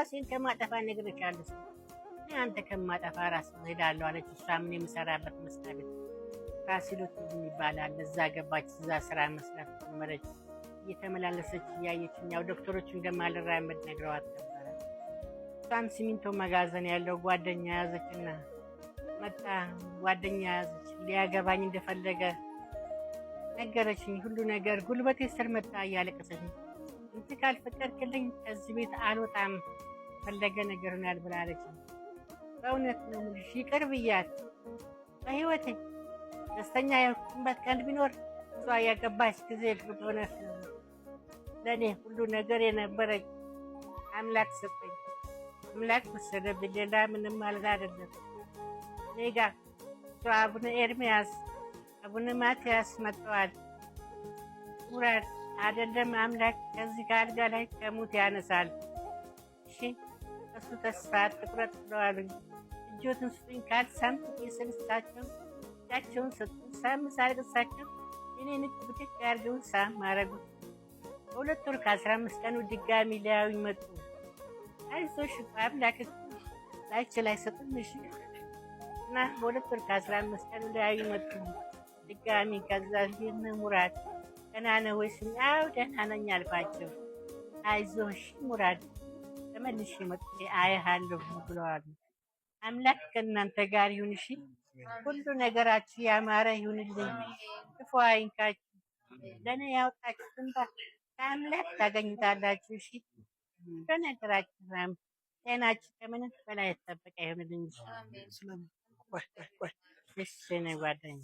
ራሴን ከማጠፋ ነግሬሻለሁ። እኔ አንተ ከማጠፋ ራስ እሄዳለሁ አለች። እሷ ምን የምሰራበት መስሪያ ቤት ፋሲሎት የሚባል አለ። እዛ ገባች። እዛ ስራ መስራት ጀመረች። እየተመላለሰች እያየችኝ ያው ዶክተሮቹ እንደማልራመድ ነግረዋት ነበረ። እሷም ሲሚንቶ መጋዘን ያለው ጓደኛ ያዘችና መጣ። ጓደኛ ያዘች። ሊያገባኝ እንደፈለገ ነገረችኝ። ሁሉ ነገር ጉልበቴ ስር መጣ እያለቀሰች፣ እንት ካልፈቀድክልኝ ከዚህ ቤት አልወጣም፣ ፈለገ ነገር ሆናል ብላለችኝ። በእውነት ነው የምልሽ ይቅር ብያት በህይወቴ ደስተኛ የሆንኩበት ቀን ቢኖር እሷ ያገባች ጊዜ በእውነት ነው ለእኔ ሁሉ ነገር የነበረኝ አምላክ ሰጠኝ፣ አምላክ ወሰደብኝ። ሌላ ምንም ማለት አይደለም። እኔ ጋ እሷ አቡነ ኤርምያስ አቡነ ማትያስ መጥተዋል። ሙራድ አይደለም አምላክ ከዚህ ከአልጋ ላይ ከሙት ያነሳል። እሺ እሱ ተስፋ አትቁረጥ ብለዋሉኝ። እጆትን ስጡኝ ካልሳምኩ የስልሳቸው እጃቸውን ሰጡኝ። ሳም ሳልቅሳቸው እኔን እጅ ብድግ አድርገው ሳም አረጉት። በ2 ወር ከ15 ቀኑ ድጋሚ ሊያዩኝ መጡ። አይዞሽ አምላክ ላይችል አይሰጥም እሺ እና በ2 ወር ከ15 ቀኑ ሊያዩኝ መጡ ድጋሚ። ከዛ እንዴት ነህ ሙራድ ደህና ነህ ወይ ስሉኝ፣ አዎ ደህና ነኝ አልኳቸው። አይዞሽ ሙራድ ተመልሼ መጥቼ አይሃለሁ ብለዋል። አምላክ ከእናንተ ጋር ይሁን። እሺ ሁሉ ነገራችሁ ያማረ ይሁንልኝ፣ ክፉ አይንካችሁ። ለእኔ ያወጣችሁት እንባ ከአምላክ ታገኙታላችሁ። እሺ በነገራችሁ ጤናችሁ ከምንም በላይ የተጠበቀ ይሁንልኝ። እሺ እኔ ጓደኛ